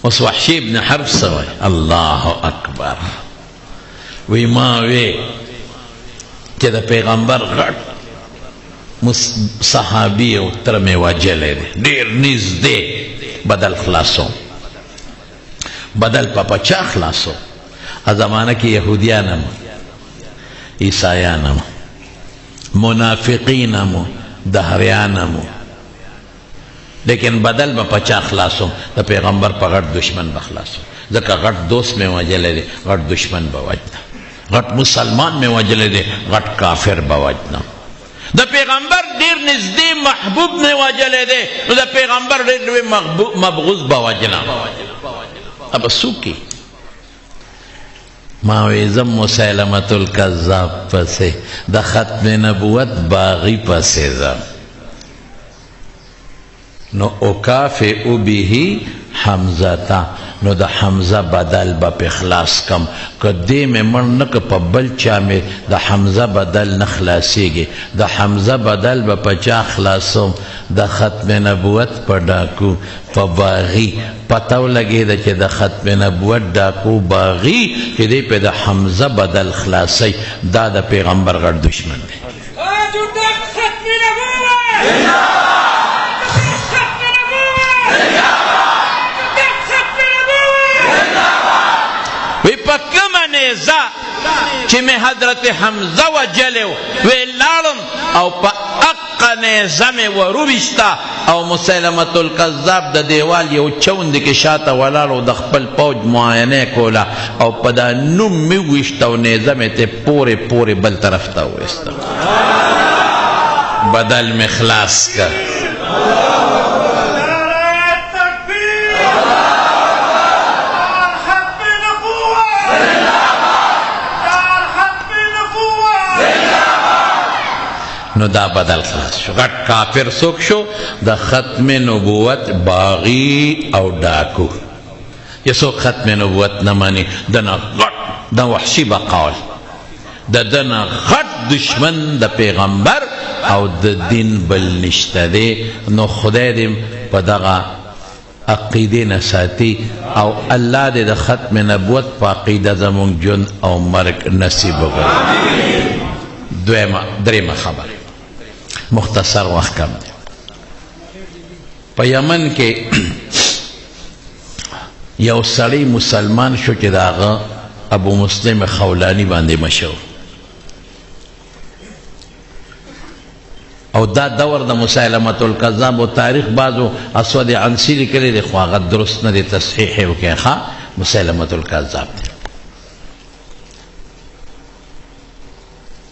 اوس وحشي ابن حرب څه وایي؟ الله اکبر. وی ما وی چې د پیغمبر غټ صحابي او تر مې وژلی دی، ډېر نږدې بدل خلاصو. بدل په چا خلاصو؟ زمانه کې یهودیان هم، عیسایان هم، منافقین هم، دهریان هم، لیکن بدل به په چا خلاصوم؟ د پیغمبر په غټ دشمن به خلاصوم، ځکه غټ دوست مې وژلی دی، غټ دشمن به وژنم، غټ مسلمان مې وژلی دی، غټ کافر به وژنم. د پیغمبر ډېر نږدې محبوب مې وژلی دی، نو د پیغمبر ډېر لوی مبغوض به وژنم. به څوک کوي؟ ما وې ځم مسیلمة الکذاب پسې، د ختم نبوت باغي پسې ځم. نو اکافئ به حمزه، نو د حمزه بدل به په خلاص کم. که دې مې مړ نه که په بل چا مې د حمزه بدل نه خلاصېږي. د حمزه بدل به په چا خلاصوم؟ د ختم نبوت په ډاکو، په باغي. پته ولګېده چې د ختم نبوت ډاکو باغي چې دی په د حمزه بدل خلاصوي، دا د پیغمبر غټ دشمن دی. وی په کومه نیزه چې مې حضرت حمزه وژلی و، وی لاړم او په اقه نیزه مې وروویشته، او مسیلمة الکذاب د دیوال یو چوندې کې شاته ولاړ او د خپل پوج معاینه کوله، او په دا نوم مې وویشته او نیزه مې ترې پورې پورې بل طرف ته وویسته. بدل مې خلاص کړ. نو دا بدل خلاص شو. غټ کافر څوک شو؟ د ختم نبوت باغی او ډاکو. چې څوک ختم نبوت نه مني، د نه غټ د وحشي بقول، د ده نه غټ دشمن د پیغمبر او د دین بل نشته دی. نو خدای دې په دغه عقیدې نه ساتي، او الله دې د ختم نبوت په عقیده زموږ ژوند او مرګ نصیب وکړي. دویمه درېیمه خبره، مختصر وخت کم دی. په یمن کې یو سړی مسلمان شو چې د هغه ابو مسلم خولانی باندې مشهور، او دا دور د مسیلمة الکذاب او تاریخ بعضو اسود عنسی لیکلی دی، خو هغه درست نه دی، تصحیح یې وکړی. ښه، مسیلمة الکذاب دی،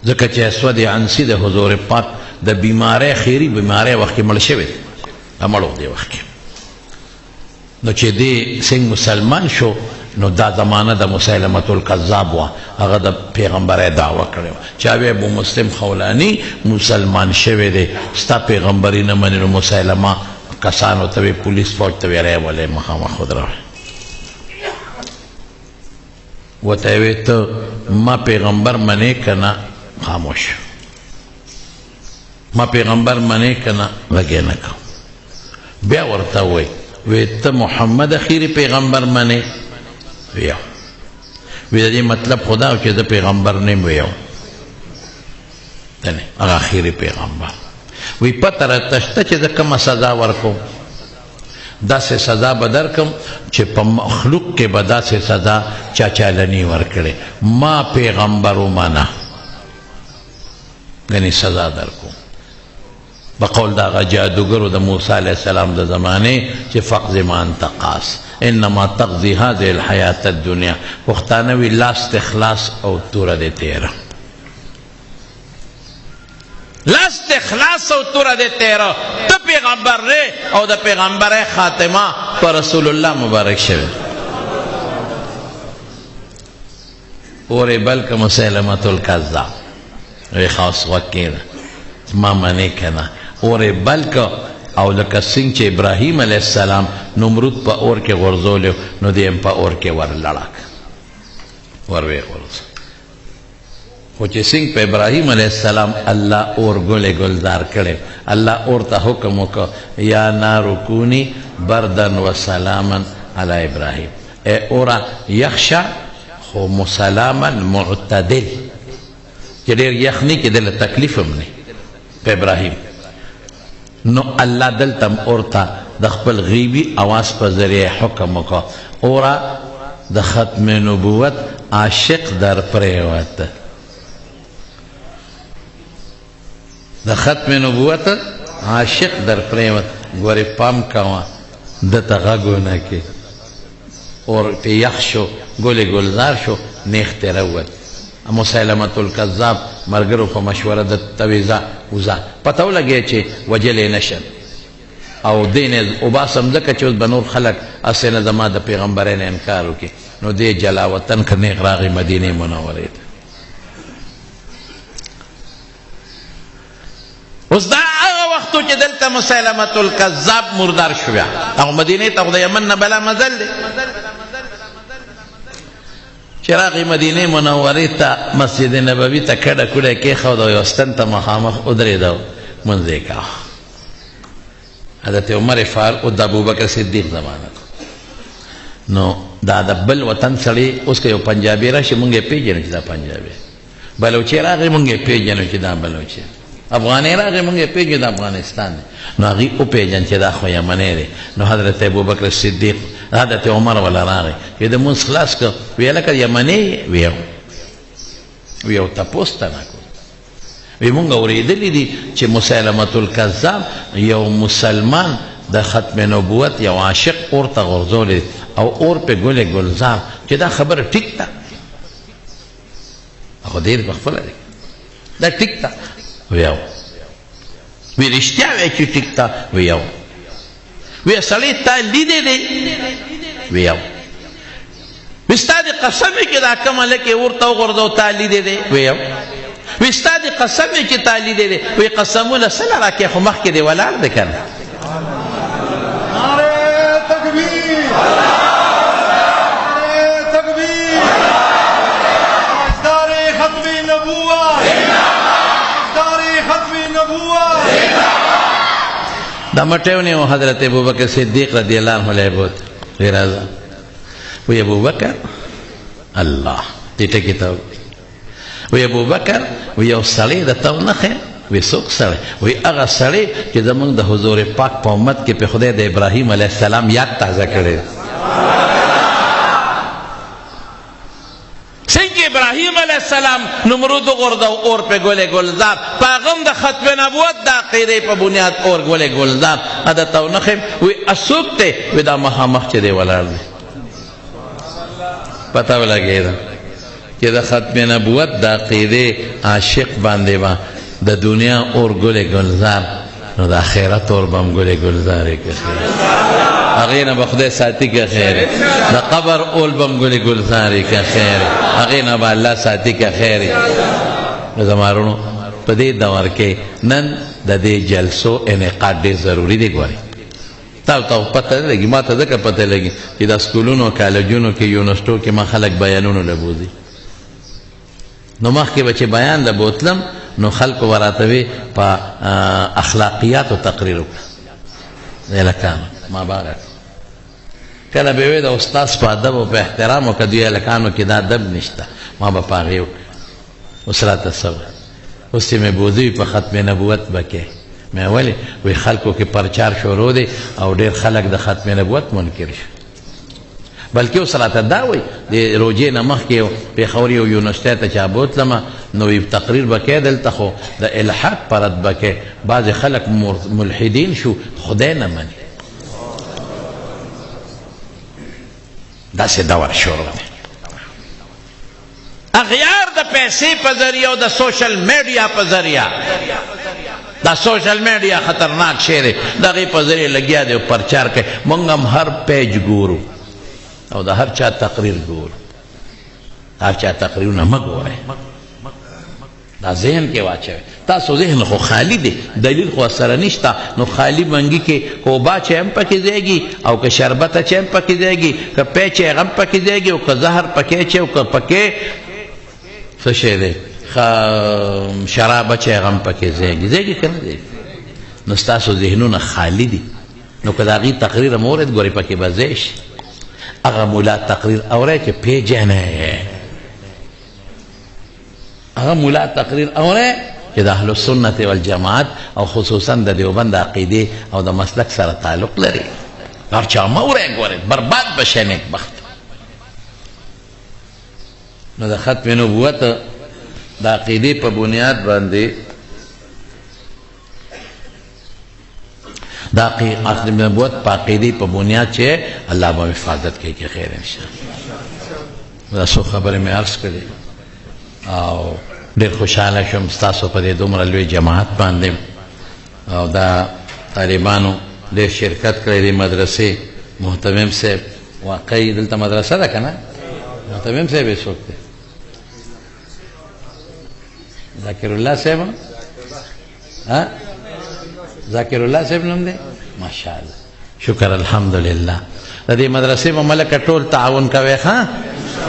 ځکه چې اسود عنسی د حضور پاک د بیمارۍ خیری بیمارۍ وخت کې مړ شوی دی، د مړو دی وخت کې. نو چې دی څنګه مسلمان شو، نو دا زمانه د مسیلمة الکذاب وه، هغه د پیغمبرۍ دعوه کړې وه. چا وی ابو مسلم خولانی مسلمان شوی دی، ستا پیغمبري نه مني، نو مسیلمه کسانو ته وی، پولیس فوج ته وی، راولې مخامخ ودروه. ورته یې وی ته ما پیغمبر منې که نه؟ خاموش. ما پیغمبر منې که نه؟ غږ یې نه کوم. بیا ورته ووایي، وی ته محمد اخیري پیغمبر منې؟ ویو. وی د دې مطلب خو دا و چې زه پیغمبر نه یم. ویو نه، هغه اخیري پیغمبر. وی پته راته شته چې زه کومه سزا ورکوم، داسې سزا به درکم چې په مخلوق کې به داسې سزا چا چاله نه ورکړې. ما پیغمبر ومنه، یعنې سزا درکوم. بقول د هغه جادوګرو د موسی علیه السلام د زمانې چې فقض ما انت قاص انما تقضي هذه الحیاة الدنیا. پښتانه وي لاس ته خلاص او توره دې تېره، لاس ته خلاص او توره دې تېره. ته پیغمبر دی او د پیغمبرۍ خاتمه په رسول الله مبارک شوې. اورې بلکه مسیلمة الکذاب وی خاص غوږ کښېنه، ما منې که نه؟ اورې بلکه او لکه څنګه چې ابراهیم علیه السلام نمرود په اور کې غورځولی، نو دی هم په اور کې ورلړه کړه، ور ویې غورځوه. خو چې څنګه په ابراهیم علیه السلام الله اور ګلې ګلزار کړی، الله اور ته حکم وکړ یا نار کونی بردا و سلاما علی ابراهیم. ای اورا یخشا خو مسلاما معتدل، چې ډېر یخ نه کې دله تکلیف هم نه په ابراهیم. نو الله دلته هم اورته د خپل غیبي اواز په ذریعه حکم وکړ، اورا د ختم نبوت عاشق در پرېوت، د ختم نبوت عاشق در پرېوت. ګورې پام کوه ده ته غږ ونه کړې. اور پې یخ شو، ګلې ګلزار شو، نیغ ترې راووت. مسیلمة الکذاب ملګرو په مشوره ده ته وې ځه وځه، پته ولګېده چې وژلی نه شم او دې نه وباسم، ځکه چې اوس به نور خلک هسې نه زما د پیغمبرۍ نه انکار وکړي. نو دې جلا وطن که نیغ راغی مدینې منورې ته. اوس دا هغه وخت و چې دلته مسیلمة الکذاب مردار شو، بیا هغه مدینې ته خو د یمن نه بلا مزل دی. چې راغی مدینې منورې ته، مسجد نبوي ته کډه کوډه کېښوده او یو ستن ته مخامخ ودرېده، لمونځ یې کاوه. حضرت عمر فاروق او د ابوبکر صدیق زمانه. نو دا د بل وطن سړی اوس که یو پنجابي راشي مونږ یې پېژنو چې دا پنجابي، بلوچی راغی مونږ یې پېژنو چې دا بلوچی، افغاني راغی مونږ یې پېژنو د افغانستان دی. نو هغوی وپېژن چې دا خو یمنی دی. نو حضرت ابوبکر صدیق حضرت عمر وله راغی چې د مونځ خلاص کړ، ویې لکه یمنی ویو ویو تپوس ته نه کوم. وی مونږ اورېدلي دي چې مسیلمة الکذاب یو مسلمان د ختم نبوت یو عاشق اور ته غورځولی او اور پې ګلې ګلزار، چې دا خبره ټیک ده، خو ډېر په خپله دی دا ټیک ده. ویو وی رښتیا وایې چې ټیک ده؟ ویو وی سړی تا لیدی دی؟ ویو وی ستا دې قسم وي چې دا کوم هلک یې اور ته وغورځو تا لیدی دی؟ ویو وی ستا دې قسم وي چې تا لیدی دی؟ وی قسمونه څه له راکې، خو مخکې دې ولاړ دی که نه. نعرہ تکبیر، نعرہ تکبیر، تاجدار ختم نبوت، تاجدار ختم نبوت. دا مټې ونیو حضرت ابوبکر صدیق رضی الله عنه له بوت وی راځه. وی ابوبکر الله دې ټکي ته وی ابوبکر وی یو سړی د ته ونه ښیم. وی څوک سړی؟ وی هغه سړی چې زموږ د حضور پاک په امت کې په خدای د ابراهیم علیه السلام یاد تازه کړی. څنګه ابراهیم علیه السلام نمرود وغورځاو اور پې ګلې ګلزار، په هغه هم د ختم نبوت د عقیدې په بنیاد اور ګلې ګلزار د ته ونه ښیم. وی څوک دی؟ وی دا مخامخ چې دی ولاړ دی. پته ولګېده چې د ختم نبوت د عقیدې عاشق باندې به د دنیا اور ګلې ګلزار، نو د آخرت اور به هم ګلې ګلزارې که خیر، هغې نه به خدای ساتي که خیر، د قبر اور به هم ګلې ګلزارې که خیر، هغې نه به الله ساتي که خیر. نو زما وروڼو په دې دور کې نن د دې جلسو انعقاد ډېر ضروري دی. ګورئ تاسو ته پته نه لګي، ما ته ځکه پته لګي چې دا سکولونو کالجونو کې یونیورسټو کې ما خلک بیانونو له بوځي. نو مخکې به چې بیان له بوتلم نو خلکو به راته وي په اخلاقیاتو تقریر وکړه. هلکانو ما به کله به وې د استاد په ادب او په احترام وکړه، دوی هلکانو کې دا ادب نشته، ما به په هغې وکړه. اوس راته څه وایي؟ اوس چې مې بوځي په ختم نبوت به کې مې ولې؟ وی خلکو کې پرچار شروع دی او ډېر خلک د ختم نبوت منکر شو. بلکې اوس راته دا وایي د روژې نه مخکې یو پېښور یو یونیورسټۍ ته چا بوتلمه، نو وی تقریر به کوې دلته، خو د الحاد په رد به کوې. بعضې خلک ملحدین شو، خدای نه مني. داسې دور شروع دی. اغیار د پیسې په ذریعه او د سوشل میډیا په ذریعه، دا سوشل میډیا خطرناک شی دی، د هغې په ذریعه لګیا دی او پرچار کوي. موږ هم هر پیج ګورو او د هر چا تقریر ګورو، هر چا تقریرونه مه ګورئ، دا ذهن کې واچوئ. تاسو ذهن خو خالی دی، دلیل خو سره نشته، نو خالی منګي کې اوبه چې هم پکې ځایږي، او که شربت چې هم پکې ځایږي، که پیچ هغه هم پکې ځایږي، او که زهر پکې چې، او که پکې څه شی دی، شراب چې هغه هم پکې ځایږي، ځایږي که نه ځایږي؟ نو ستاسو ذهنونه خالی دي، نو که د هغې تقریر هم واورېد ګورې پکې به ځای شي. هغه مولا تقریر اورې چې پیژنې، هغه مولا تقریر اورې چې د اهل السنت والجماعت او خصوصا د دیوبند عقیدې او د مسلک سره تعلق لري. هر چا مه اورې، ګورې برباد به شې نیکبخت. نو د ختم نبوت د عقیدې په بنیاد باندې د ختم نبوت په عقیدې په بنیاد چې الله به حفاظت کوي کې خیر ان شاء الله. دا څو خبرې مې عرض کړې او ډېر خوشحاله شوم ستاسو په دې دومره لوی جماعت باندې. او دا طالبانو ډېر شرکت کړی دی مدرسې. محتمم صاحب واقعي دلته مدرسه ده که نه؟ محتمم صاحب یې څوک دی؟ ذاکر الله صاحب؟ ها، ذاکر الله صاحب نوم دی؟ ماشاءالله، شکر الحمدلله. د دې مدرسې به ملکه ټول تعاون کوي ښه،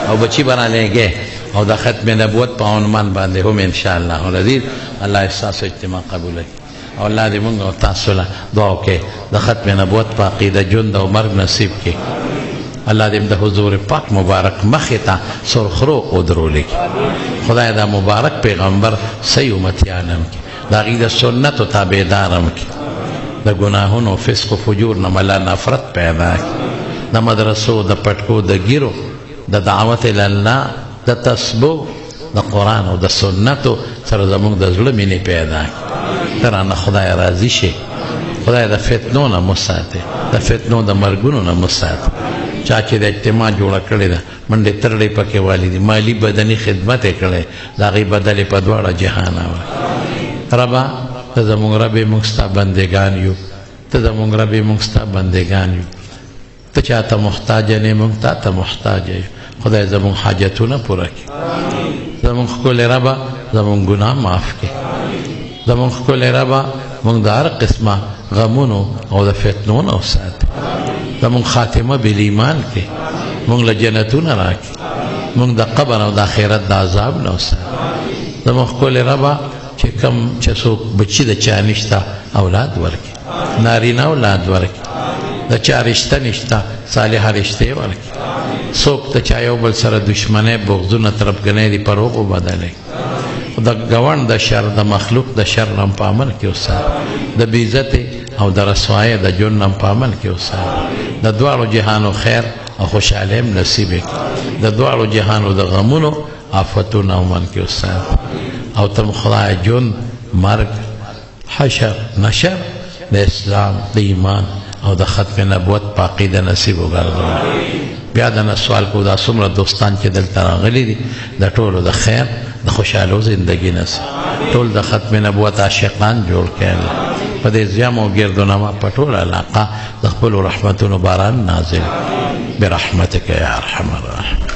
او بچي به رالېږي، او د ختم نبوت په عنوان باندې هم ان شاء الله العزیز الله ستاسو اجتماع قبول کړي. او الله دې موږ او تاسو له دعا وکړي د ختم نبوت په عقیده ژوند او مرګ نصیب کړي. الله دې د حضور پاک مبارک مخې ته سرخرو ودرولي کړي. خدای دا مبارک پیغمبر صحیح امتیان هم کړي، د هغې د سنتو تابعدار هم کړي، د ګناهونو فسق و فجور نه ملا نفرت پیدا کړي، د مدرسو د پټکو د ګیرو د دعوت الی الله د تسبو د قرآن او د سنتو سره زموږ د زړه مینې پیدا کړي. ته رانه خدای راضي شي، خدای د فتنو نه مو ساتي، د فتنو د مرګونو نه مو ساتي. چا چې د اجتماع جوړه کړې ده، منډې ترړې پکې والي دي، مالي بدني خدمت یې کړی، د هغې بدل یې په دواړه جهانه ورکړي. ربه ته زموږ رب یې، موږ ستا بندګان یو، ته زموږ رب یې، موږ ستا بندګان یو، ته چاته محتاج نه، موږ تا ته محتاج یو. خدای زموږ حاجتونه پوره کړي. زموږ ښکلی ربه زموږ ګناه معاف کړي. زموږ ښکلی ربه موږ د هر قسمه غمونو او د فتنو نه وساتي. زموږ خاتمه بالایمان کړي، موږ له جنتونه راکړي، موږ د قبر او د آخرت د عذاب نه وساتي. زموږ ښکلی ربه چې کوم چې څوک بچي د چا نشته اولاد ورکړي، نارینه اولاد ورکړي، د چا رشته نشته صالحه رشتې ورکړي، څوک د چا یو بل سره دښمنۍ بغضونه تربګنۍ دي پر هغو بدلوي. د ګاونډ د شر د مخلوق د شر نه هم په امن کې وساتي، د بې عزتې او د رسوایۍ د ژوند نه هم په امن کې وساتي. د دواړو جهانو خیر او خوشحالۍ هم نصیب کړي، د دواړو جهانو د غمونو آفتونو امن کې وساتي. او تم خدای ژوند مرګ حشر نشر د اسلام د ایمان او د ختم نبوت په عقیده نصیب وګرځوي. بیا د نه سوال کو دا څومره دوستان چې دلته راغلي دي د ټولو د خیر د خوشحالو زندګي نصیب، ټول د ختم نبوت عاشقان جوړ کړي. په دې زیام او ګردونما په ټوله علاقه د خپلو رحمتونو باران نازل برحمتک یا ارحم الراحمین.